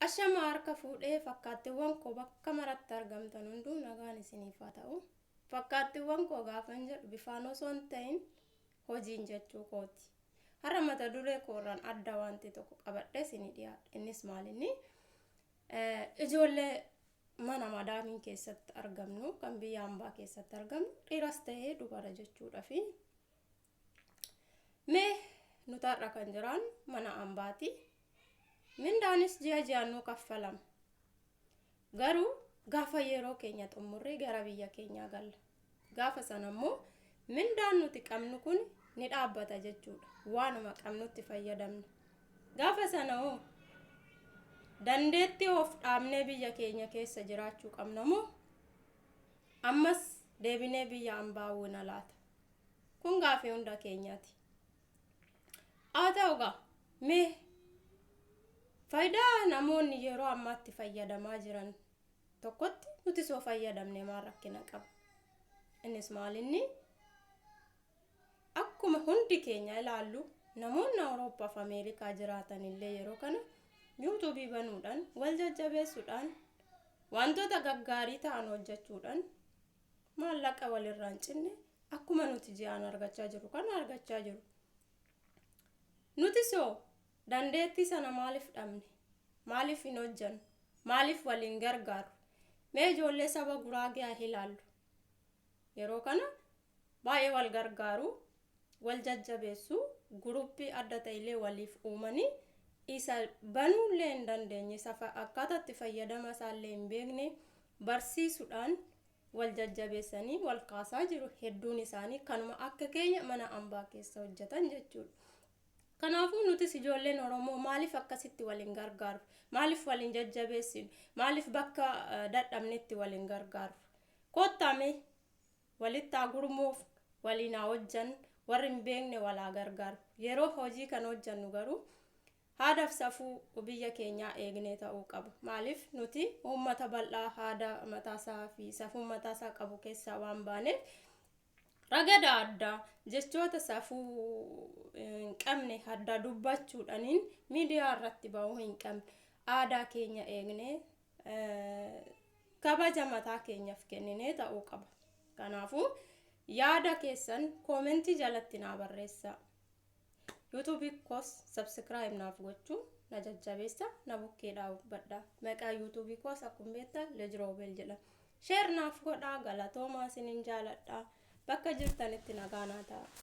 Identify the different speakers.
Speaker 1: Ashama harka fuudhee fakkaattiiwwan koo bakka maratti argamtan hunduu nagaan isiniif haa ta'u. Fakkaattiiwwan koo gaafan jedhu bifaan osoo hin ta'in hojiin jechuu kooti. Har'a mata duree koorraan adda wanti tokko qabadhee isinii dhiyaadha. Innis maalinni ijoollee mana madaamiin keessatti argamnu kan biyya hambaa keessatti argamnu dhiiras ta'ee dubara jechuudha fi mee nuti har'a kan jiraan mana hambaati. Mindaanis ji'a ji'aan nuu kaffalama. Garuu gaafa yeroo keenya xumurree gara biyya keenyaa galla. Gaafa sana immoo mindaan nuti qabnu kun ni dhaabbata jechuudha. Waanuma qabnutti fayyadamna. Gaafa sana hoo dandeettii of dhaabnee biyya keenya keessa jiraachuu qabna moo ammas deebinee biyya hambaa hawwina laata? Kun gaafii hunda keenyaati. Haa ta'u gaa mee faayidaa namoonni yeroo ammaatti fayyadamaa jiran tokkotti nuti soo fayyadamne maal rakkina qaba? Innis maalinni akkuma hundi keenya ilaallu namoonni Awurooppaa fi Ameerikaa jiraatan illee yeroo kana yuutuubii banuudhaan wal jajjabeessuudhaan wantoota gaggaarii ta'an hojjechuudhaan maallaqa walirraa hin cinne akkuma nuti ji'aan argachaa jirru kana argachaa jiru. Nuti soo dandeettii sana maaliif dhabne? Maaliif hin hojjannu? Maaliif waliin gargaarru? Mee ijoollee saba Guraagee haa ilaallu. Yeroo kana baay'ee wal gargaaru, wal jajjabeessu, guruppii adda ta'ellee waliif uumanii isa banuullee hin dandeenye, isa akkaataa itti fayyadama isaallee hin beekne barsiisuudhaan wal jajjabeessanii wal kaasaa jiru. Hedduun isaanii kanuma akka keenya mana hambaa keessa hojjetan jechuudha. Kanaafuu nutis ijoolleen Oromoo maaliif akkasitti waliin gargaaru? Maaliif waliin jajjabeessinu? Maaliif bakka dadhabnetti waliin gargaaru? Kottaa mee walitti haa gurmuuf, waliin haa hojjannu, warri hin beekne wal haa gargaaru. Yeroo hojii kana hojjannu garuu haadaaf safuu biyya keenyaa eegnee ta'uu qaba. Maaliif nuti uummata bal'aa haada mataasaa fi safuu mataasaa qabu keessaa waan baaneef ragada addaa jechoota safuu hin qabne addaa dubbachuudhaniin miidiyaa irratti ba'uu hin qabne. Aadaa keenya eegnee kabaja mataa keenyaaf kenninee ta'uu qaba. Kanaafuu yaada keessan koomentii jalatti naa barreessaa. Yuutuubii koos subscribe naaf gochuu na jajjabeessa na bukkee dhaabbadha. Maqaa yuutuubii koos akkuma beektan Lejroobel jedhama. Share naaf godhaa, galatoomaa, isinin jaaladha. Bakka jirtanitti nagaa naa ta'a.